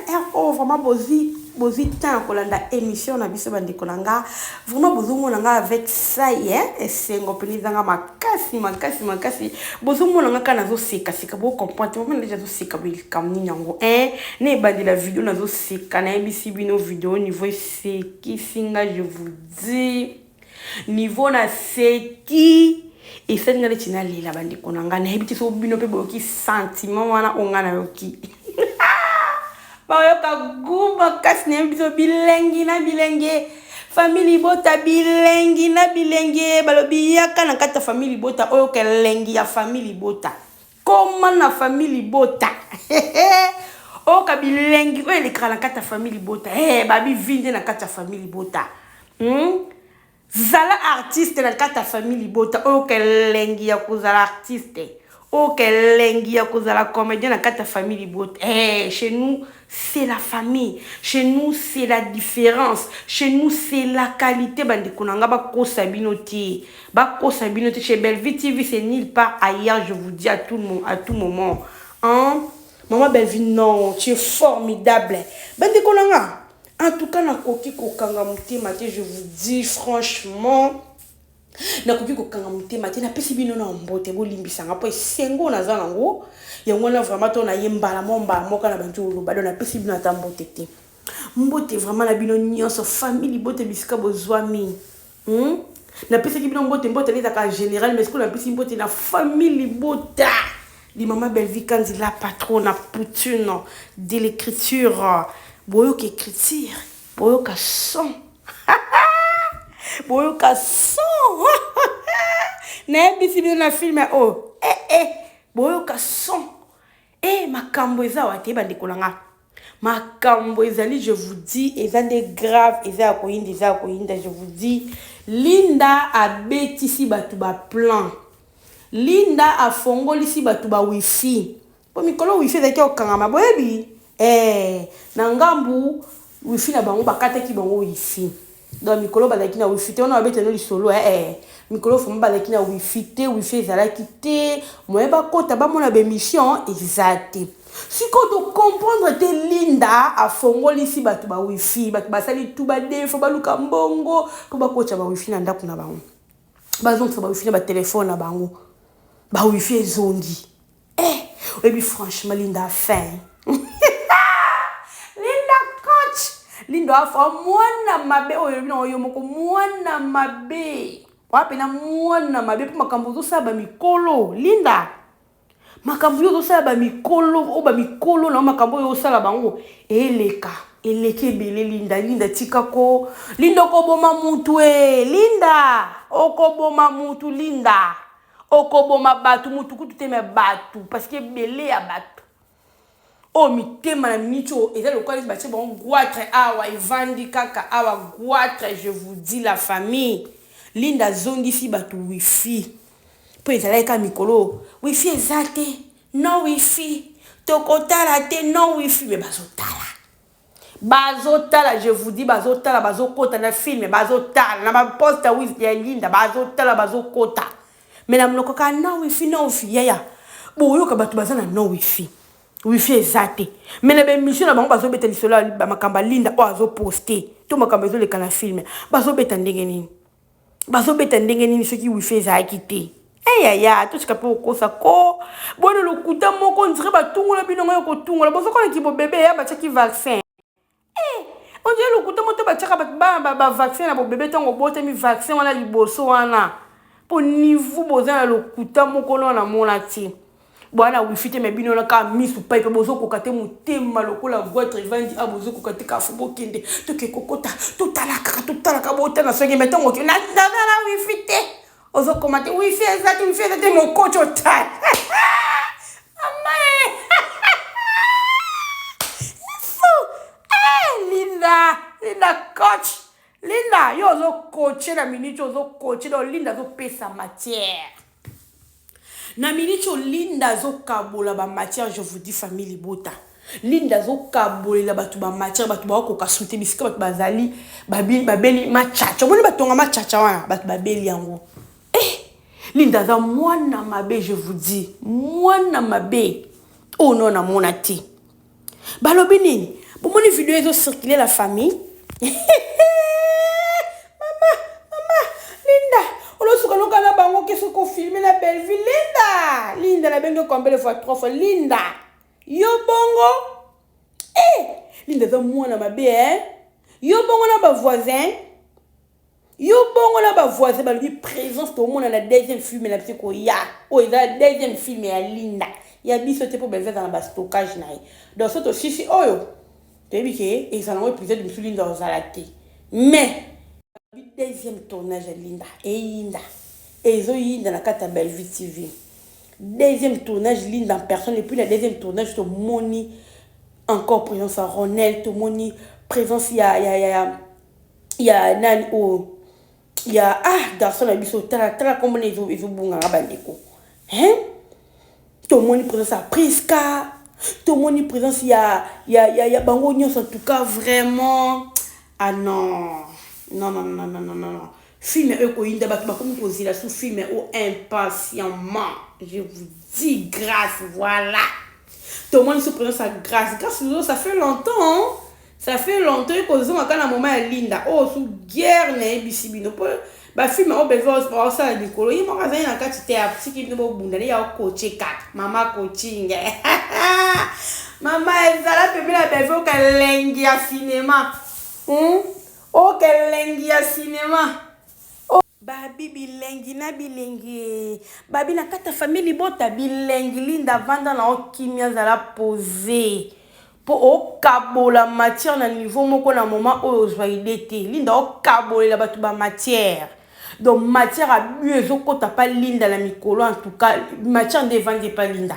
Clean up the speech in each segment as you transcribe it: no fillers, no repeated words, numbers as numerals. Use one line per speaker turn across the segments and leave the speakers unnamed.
heure oyo vraiment bozwi bozwi temps ya kolanda émission na biso. Bandeko na nga, vraiment bozomona nga avec ça ye esengo mpena ezanga makasi makasi makasi. Bozomona nga kaka nazosekaseka, bocomprendre te. Mama, deja azoseka boye, likambo nini yango hein? Na ebandela video nazoseka, nayebisi bino video niveau esekisi nga. Je vous dis, niveau naseki esali nga neti nalela. Bandeko na ngai, nayebi te so bino mpe boyoki sentiment wana oyo ngai nayoki. Bayoka gu makasi. Nayebi biso bilengi na bilenge, famille libota, bilengi na bilenge. Balobi yaka na kati ya famille libota, oyoka elengi ya famille libota. Koma na famille libota, oyoka bilengi oyo elekaka na kati ya famille libota. Hey, babi vi nde na kati ya famille libota? Zala artiste na kati ya famille libota, oyoka elengi ya kozala artiste, oyoka elengi ya kozala comédien na kati ya famille libota. Hey, chez nous c'est la famille, chez nous c'est la différence, chez nous c'est la qualité. Bandeko na nga, bakosa bino te, bakosa bino te. Chez Bellevue TV, c'est nulle part ailleurs, je vous dis à tout moment, hein? Maman Bellevue, non, tu es formidable. Bandeko na nga, en tout cas nakoki kokanga motema te. Je vous dis franchement, nakoki kokanga motema te. Napesi bino na mbote, bolimbisanga mpo esengo naza nango yango wana. Vraiment to naye mbala mo mbala moko na bandi oloba, donc napesi bino ata mbote te. Mbote vraiment na bino nyonso, famille libota, bisika bozwami, Napesaki bino mbote, mbote ezalaka général, mais sikoyo napesi mbote na famille libota di mama Bellevue Kanzi, la patronne Poutine de l'écriture. Boyoka écriture, boyoka son, boyoka son. Nayebisi bino na film oyo, eh, eh, boyoka son e makambo eza awa te. Bandeko na nga, makambo ezali, je vous dis, eza nde grave, eza ya koyinda, eza ya koyinda. Je vous dis, Linda abetisi bato baplan, Linda afongolisi bato ba wifi, mpo mikolo wifi ezalaki kokangama. Boyebi na ngambu wifi na bango, bakataki bango wifi, donc mikolo bazalaki na wifi te. Wana babetano lisolo mikolo foma bazalaki na wifi te, wifi ezalaki te, moye bakota bamona baémission eza te. Sikoyo tocomprendre te, Linda afongolisi bato ba wifi, bato basali tu badefo, baluka mbongo mpo bakotya bawifi na ndako na bango, bazongisa bawifi na batelefone na bango, bawifi ezongi. Oyebi, franchement Linda afin, Linda coach, Linda afa mwana mabe oyo. Oyebi nango yo moko, mwana mabe oya mpena mwana mabe, mpo makambo ozosala bamikolo. Linda, makambo yo ozosala bamikolo oyo, bamikolo na makambo oyo osala bango eleka, eleki ebele. Linda, Linda, tika ko. Linda, okoboma mutu e. Linda, okoboma mutu. Linda, okoboma bato, mutu kutu te, me bato, parce que ebele ya bato oyo mitema na miniti oyo eza lokola neti batie bango goitre awa, evandi kaka awa goitre. Je vous dis, la famille, Linda azongisi bato wifi, mpo ezalaki kaka mikolo wifi eza te, no wifi, tokotala te, no wifi, me bazotala, bazotala. Je vous dis, bazotala, bazokota na film, bazotala na baposte ya Linda, bazotala, bazokota, me na monoko kaka no wifi, no wifi. Yaya, boyoka bato baza na no wifi, wifi eza te, me na baémission na bango bazobeta lisolo ya makambo ya Linda oyo azoposte to makambo ezoleka na film. Bazobeta ndenge nini? Bazobeta ndenge nini soki wifi ezalaki te? Eyaya, tosika mpe kokosa ko bwana lokuta moko ndire batungola bino ngai kotungola bozokolaki bobebe ya batiaki vaccin. On dirait lokuta moto batiaka bato bavaccin na bobebe ntango obotami, vaccin wana liboso wana, mpo niveau boza na lokuta moko no namona te. Bwana wifi te, me bino wana kaka misu pai mpe bozokoka te, motema lokola goitre evandi a, bozokoka te kaka fo bokende toke kokota, totala kaka, totalaka, botala soki me ntango naza na wifi te, ozokoma te wifi eza te, wifi eza te, mokoti otala mama yesu. Linda, Linda coach, Linda, yo ozocoacher na minute, ozocoacher. Donc Linda azopesa matière na minute oyo. Linda azokabola bamatière. Je vous dis, famille libota, Linda azokabolela bato bamatière. Bato bakokoka su te bisika bato bazali babeli machacha. Omoni batonga machacha wana, bato babeli yango. Linda aza mwana mabe, je vous dis, mwana mabe oyo no namona te. Balobi nini? Bomoni video ezo circuler la famille. Mama, mama, Linda, olosuka loka na bango keso ko filmer na Bellevue. Linda, Linda na bengi combien de fois? Trois fois. Linda, yo bongo. Eh, Linda za mwana mabe hein. Yo bongo na ba voisin. Yo bongo na ba voisin balobi présence tomona na deuxième film na biso koya oyo eza deuxième film ya Linda ya biso te mpo Bellevue aza na ba stockage na ye donc so tosisi oyo toyebi ke ezala yango épisode mosusu Linda ozala te mais deuxième tournage ya Linda eyinda ezoyinda na kati ya Bellevue TV deuxième tournage Linda en personne et puis la deuxième tournage tomoni encore présence ya Ronel, tomoni présence ya nani oyo ya ah garçon na biso, tala tala komona ezobunganga bandeko, hein. Tomoni présence ya Priska, tomoni présence ya bango nyonso. En tout cas vraiment, ah non, non, non, non, non, non, non, film oyo koyinda, bato bakomi kozela su film oyo impatiemment, je vous dis. Grâce, voilà, tomoni su présence ya Grâce. Grâce, ça fait longtemps, hein? Ça fait longtemps ekozonga kaka na moment ya Linda oyo su guerre nayebisi bino mpo bafilm oyo Bellevue osala likolo, ye moko azali na kati te, atiki bino bobunda nde ya okoche kaka mama coaching. Mama ezala pembeni ya Bellevue, okelengi ya cinéma, Okelengi ya cinéma. Babi bilengi na bilengi, babi na kati ya famille libota bilengi. Linda, vanda na okimia, azala posé mpo okabola matière na niveau moko na moment oyo ozwa idée te. Linda okabolela bato bamatière, donc matière abu ezokɔta pa Linda na mikolo. En tout cas matière nde evandi epa Linda.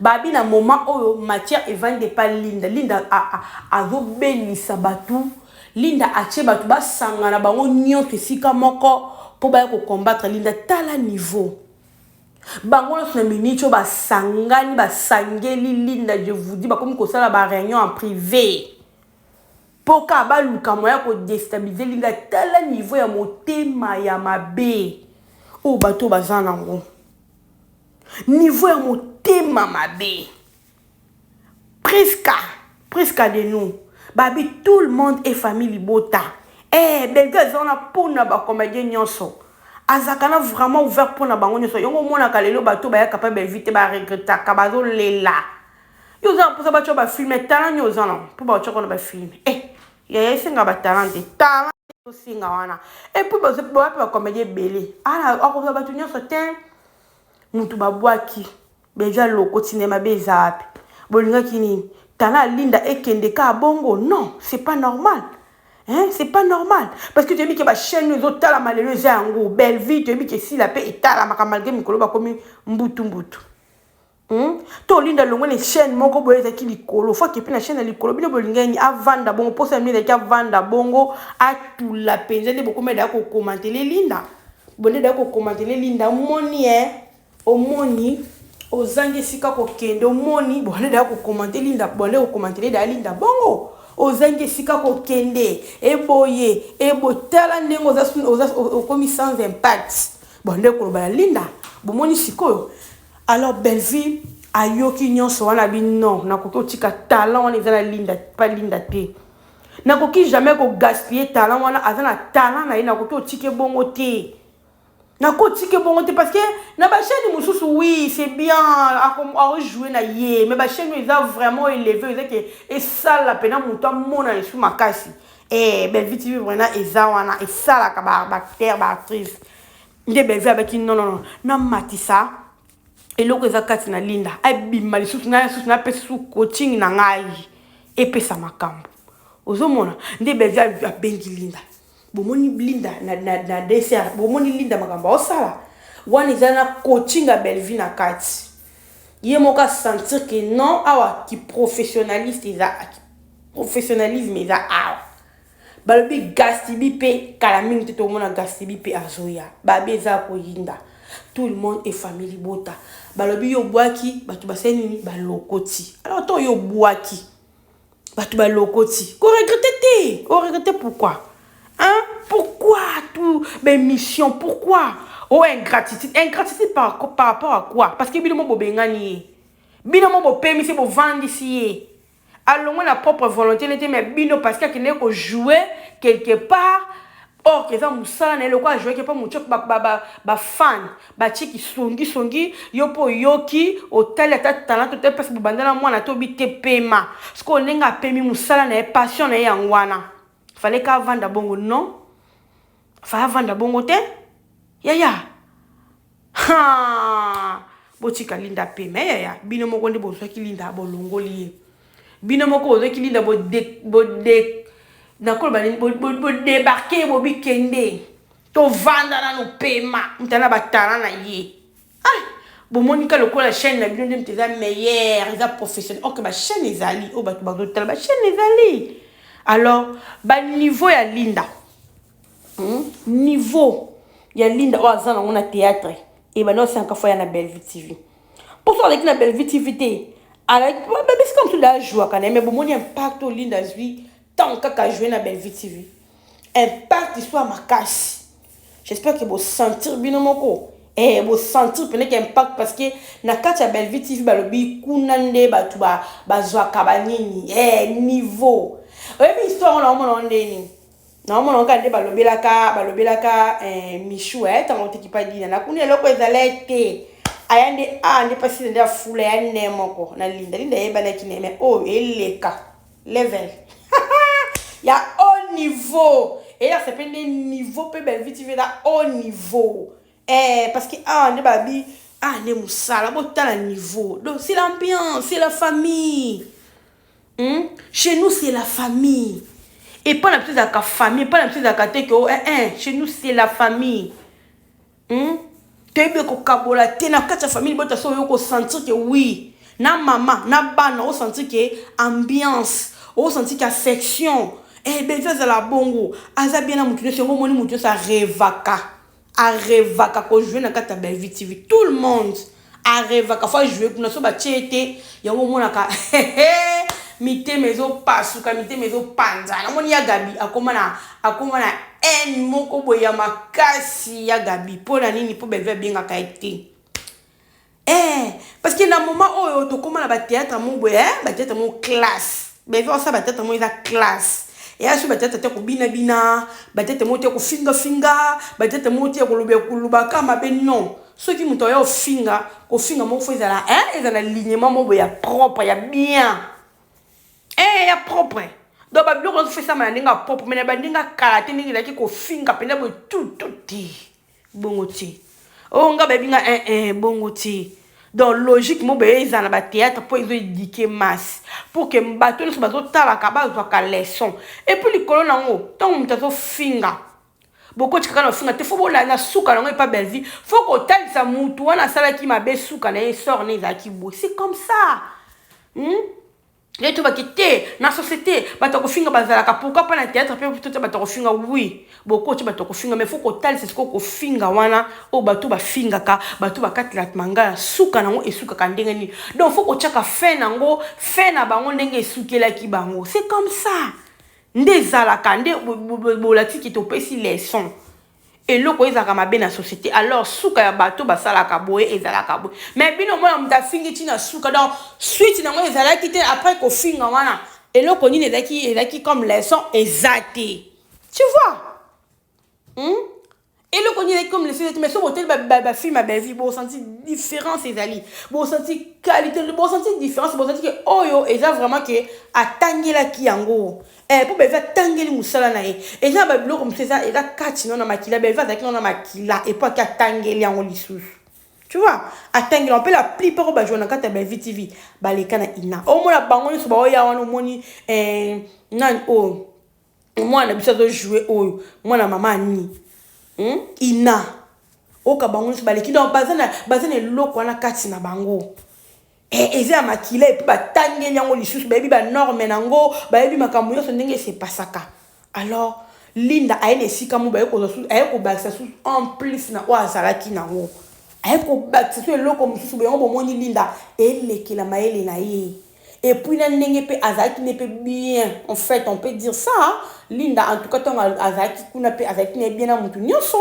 Babi na moment oyo matière evandi epa Linda, Linda azobelisa bato. Linda atie bato basangana bango nyonso esika moko mpo baya kocombattre Linda. Tala niveau bango nyonso na miniti oyo basangani, basangeli Linda. Je vous dis, bakomi kosala baréunion en privé mpo kaka baluka moya kodéstabiliser Linda. Tala niveau ya motema ya mabe oyo bato baza nango, niveau ya motema mabe. Priska, Priska de nous, babi tout le monde est famille libota. Eh, Bellevue aza wana mpona bacomédien nyonso, azalaka na vraiment ouvert mpona bango nyonso. Yango omonaka lelo bato bayaka mpa Bellevue te, baregretaka, bazolela. Yo oza na mposa batya bafilm, tala nini oza nango mpo batiaka na bafilm. Eh yaya, esenga batalent te, talent osinga wana. Et puis boya mpe bacomédien ebele, akozwa bato nyonso te. Mutu babwaki beja lokoti nde mabe eza wapi? Bolingaki nini? Tala Linda ekende kaka bongo? Non, c'est pas normal, hein? C'est pas normal parce que toyebi ke bachaîne oyo ezotalama lelo eza yango Bellevue. Toyebi ke esila mpe etalamaka malgré mikolo bakomi mbutu mbutu, To Olinda longwe na chaîne moko boye ezalaki likolo, faki mpe na chaîne ya likolo. Bino bolingani avanda bongo, mposa mino ezalaki avanda bongo, atula mpenza nde bokomi daya kokomantele Linda. Bonde daya kokomantele Linda, omoni e omoni ozangi esika kokende, omoni bonde daya kokomante Linda, bonde kokomantele daya Linda bongo ozangi esika kokende. Eboye ebotala ndenge okomi sans impact, bonde koloba na Linda. Bomoni sikoyo? Alors Bellevue ayoki nyonso wana, bi non, nakoki otika talent wana eza na Linda pa Linda te, nakoki jamais kogaspiller talent wana. Aza na talent na ye, nakoki otike bongo te, nakotika bongo te parce que na bachaîne mosusu, oui, c'est bien, aojoue na ye, mais bachaîne oyo eza vraiment élevé, eza ke esala mpena moto amona lesu makasi. Eh, Bellevue TV vraiment eza wana, esalaka baacteur, baactrice nde. Bellevue abaki non, non, non, namatisa eloko eza kati na Linda, abima lisusu na lisusu, napesa lisusu coaching na ngai epesa makambo. Ozomona nde Bellevue abengi Linda. Bomoni Linda na dcr, bomoni Linda makambo aosala wana eza na coaching ya Bellevue na kati. Ye moko asentir ke non, awa ki professionnaliste eza, professionnalisme eza awa. Balobi Gastibi mpe kala mingi te tomona Gastibi mpe azoya. Babi eza koyinda, tout le monde est famille libota. Balobi yo obwaki bato, basali nini? Balokoti. Alors to yo obwaki bato, balokoti, koregretter te. Oregretter pourquoi, hein? Pourquoi tout baémission? Pourquoi oh ingratitude, ingratitude par rapport à quoi? Parce que bino mo bobengani ye, bino mo bopemisi, bovandisi ye. Alongwe na propre volonté nete mais bino parce que akendeki ko jouer quelque part or que eza mosala na ye lokola ajouaki mpo moto ba fan batie kisongi songi yo mpo oyoki otali ata talent otali mpasi bobanda na mwana te obi te pema sikoyo ndenge apemi mosala na ye passion na ye yango wana fallait ka avanda bongo non fallait avanda bongo te yaya Haa botika Linda pema eh yaya bino moko nde bozwaki Linda bolongoli ye bino moko bozwaki Linda bo de bo de nakoloba nini bo, bo, bo debarke ye bobi kende tovanda nanu pema moto na batala na ye ah bomoni ka lokola chaîne na bino nde moto eza meilleur eza professionnel ok bachaîne ezali oyo bato bazotala bachaîne ezali alors baniveau ya Linda Niveau ya Linda oyo aza nango na theatre ebanda osanka fo ya na Bellevue TV. Mpo so aleki na Bellevue TV te, bisika mosusu da ajouaka na ye mais bomoni impact oyo Linda azwi ntango kaka ajoue na Bellevue TV. Impact soit makasi. J'espère que bo sentir bino moko. Eh, bo sentir pene ke impact parce que na kati ya Bellevue TV balobi kuna nde bato bazwaka banini. Eh, niveau. Oyebi histoire wana omona ndeni. Naomona kaka nde balobelaka balobelaka eh, Michou eh, ntango oteki pa Dina na kuna eloko ezala te aya nde a nde mpasi nde afula ya nde moko na Linda Linda eyebanaki na ye mais oyo eleka level ya haut niveau eyakisa mpe nde niveau mpe Bellevue TV eza haut niveau eh, parce que awa nde babi ah nde mosala botala niveau donc c'est l'ambiance c'est la famille Hum? Chez nous c'est la famille. Epa na biso ezalaka famille, epa na biso ezalaka te que oh, eh, eh, chez nous c'est la famille. Hum? Toyebi kokabola te na kati ya famille bota so oyo kosentir que oui, na mama, na bana osentir que ambiance, osentir que affection. Eh, Bellevue azala bongo, aza bien na mutu nyonso, yango omoni mutu nyonso arevaka. Arevaka ko jouer na kati ya Bellevue TV. Tout le monde arevaka faut jouer kuna so batie ye te yango omonaka mitema ezopasuka mitema ezopanza namoni ya Gabi akoma na akoma na haine moko boye ya makasi ya Gabi mpo na nini mpo Bellevue abengaka ye te Eh, parce que na moment oyo tokoma na ba théâtre moko boye, eh, ba théâtre moko classe. Bellevue osala ba théâtre moko eza classe. Eya so ba théâtre te kobina bina, ba théâtre moko te kofinga finga, ba théâtre moko te koloba kolobaka mabe non. Soki moto aya ofinga, kofinga moko faut ezala, eh, ezala na alignement moko boye ya propre, ya bien. Eh, ya propre. Donc ba biloko nyonso faut esama na ndenge ya propre, mais na ba ndenge ya kala te ndenge ezalaki kofinga mpenza boye tout tout te. Bongo te. Oh nga bayebi nga eh eh bongo te. Donc logique mo boye ezala na ba théâtre po ezo éduquer masse pour que bato nyonso bazotalaka bazwaka leçon. Et puis likolo nango ntango moto azofinga bokoti kaka na ofinga te fo bolanda suka nango epa Bellevue fo kotalisa mutu wana asalaki mabe suka na ye sort ne ezalaki boye c'est comme ça hmm? Ye tobaki te na société bato ya kofinga bazalaka pourquoi pas na théâtre mpe totia bato ya kofinga oui bokotia bato ya kofinga mais faut kotalisa sikoyo kofinga wana oyo bato bafingaka bato bakatelaka mangala suka nango esukaka ndenge nini donc faut kotiaka fin nango fin na bango ndenge esukelaki bango c'est comme ça nde ezalaka nde bolatiki topesi leçon Eloko oyo ezalaka mabe na societe alors suka ya bato basalaka boye ezalaka boye mais bino omona moto afingi ti na suka donc suite nango ezalaki te après kofinga wana eloko nini ezalaki ezalaki comme leçon eza te tu vois hmm? Eloko nini ezalaki comme leçon eza te mais soki botali bafilme ya Bellevue bosanti différence ezali bosanti qualité bosanti différence bosanti ke oyo eza vraiment ke atangelaki yango Eh po Bellevue atangeli musala na ye. Eza na ba biloko mosusu eza eza kati no na makila Bellevue azalaki no na makila et puis ake atangeli yango lisusu. Tu vois? Atangeli yango pe la plupart oyo ba joua na kati ya Bellevue TV baleka na Ina. Omona bango nyonso baoya wana omoni eh, nani oyo mwana na biso azo jouer oyo mwana mama Annie. Hmm? Ina. Oka bango nyonso baleki donc baza na baza na eloko wana kati na bango. Eh, eza ya makila epuis batangeli yango lisusu bayebi banorme na yango bayebi makambo nyonso ndenge esepasaka alors linda aye na esika mo baye kozwa susu aye kobakisa susu en plus na oyo azalaki nango aye kobakisa susu eloko mosusu boye yango bomoni linda elekela mayele na ye epuis na ndenge mpe azalaki ne mpe bien en fait on peut dire ça linda en tout cas ntango azalaki kuna mpe azalaki na ye bien na motu nyonso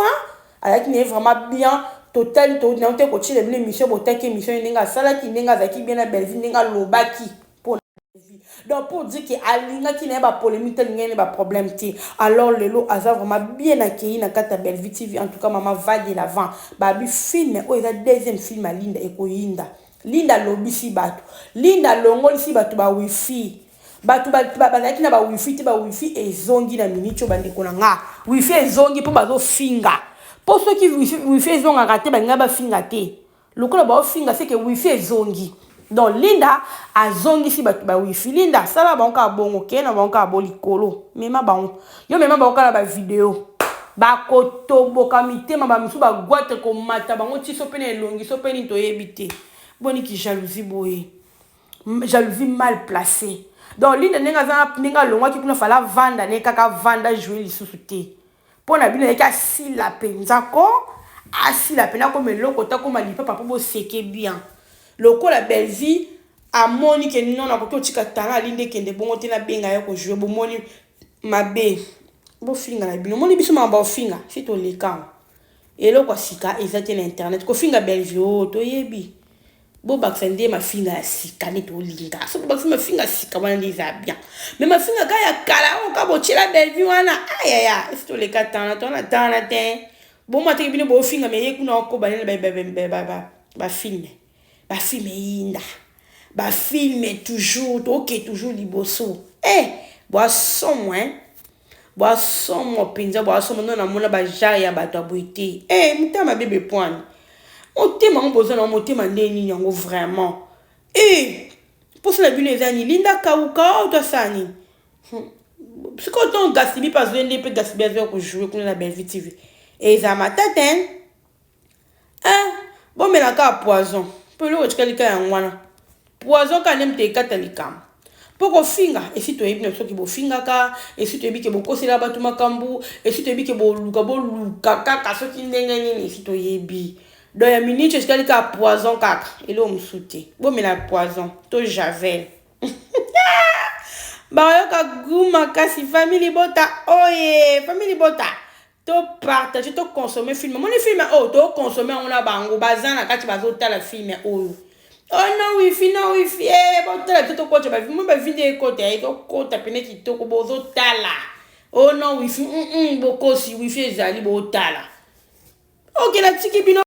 Azalaki naye vraiment bien totali to na te kotiela bino émission botaki émission ye ndenge asalaki ndenge azalaki bien na Bellevue ndenge alobaki mpo na Bellevue. Donc pour dire que alingaki na ye bapolémique te, alingaki na ye baproblème te. Alors lelo aza vraiment bien accueilli na kati ya Bellevue TV. En tout cas, mama, va de l'avant. Babi film oyo eza deuxième film ya Linda, ekoyinda. Linda alobisi bato, Linda alongolisi bato bawifi. Bato bazalaki na bawifi te, bawifi ezongi na miniti oyo. Bandeko na nga, wifi ezongi mpo bazofinga, mpo soki wifi ezongaka te, balingai bafinga te. Lokola baofinga, c'est que wifi ezongi. Donc Linda azongisi bato bawifi. Linda asala bango kaka bongo, kee na bango kaka bo likolo, mema bango, yo mema bango kaka na bavideo, bakotoboka mitema, bamisu bagwate komata bango ti so mpe na elongi so mpe nini toyebi te. Boniki jalousie boye, jalousie mal placée. Donc Linda, ndenge aza, ndenge alongwaki kuna, fala vanda ne kaka vanda, joue lisusu te. Mpo na bino, eyaki asila mpenza ko asila mpenza koma eloko ta koma lipapa mpo boseke bien. Lokola Bellevue amoni ke non, nakoki otika tala Alinda ekende bongo te, nabenga ye kojouer. Bomoni mabe, bofinga na bino. Omoni biso makambo ofinga si toleka, eloko ya sika eza te na internet. Kofinga Bellevue oyo toyebi, bobakisa nde mafinga ya sika nde tolinga. Soki bobakisa mafinga ya sika wana nde eza bien, mais mafinga ka ya kala oyo ka botiela Bellevue wana, ayaya, esi toleka tana tona tana te. Boma teke bino bofinga, mais ye kuna okoba nene bafilme, bafilme eyinda, bafilme toujours, toke toujours liboso. Eh, bwasomo, hein, bwasomo mpenza, bwasomo. No namona bajare ya bato ya boye te. Eh, motema mabe bepwani, motema yango boza na motema nde nini yango vraiment? E mposa na bino eza nini? Linda kauka oyo tosala nini sikoyo? Ntongo Gasibi mpe azwi nde mpe Gasibi azwi kojouer kuna na Bellevue TV, eza matata. Eh, bomela kaka poison mpo eloko etikali kaka yango wana, poison kaka nde moto ekata likambo. Mpo kofinga esi toyebi na soki bofingaka, esi toyebi ke bokosela bato makambo, esi toyebi ke boluka boluka kaka soki ndenge nini, esi toyebi. Donc ya minute etikali kaka poison kaka, eloko mosusu te. Bomela poison to javel, bayoka gu makasi. Famille libota oye, famille libota, topartage, toconsommer film. Omoni film oyo, toconsommer yango na bango baza na kati, bazotala film oyo. Oh no wifi, no wifi, eh, botala biso tokota bavi mo bavi nde ekota, ezokota pene kitoko. Bozotala, oh no wifi, bokosi, wifi ezali, botala. Ok, natiki bino.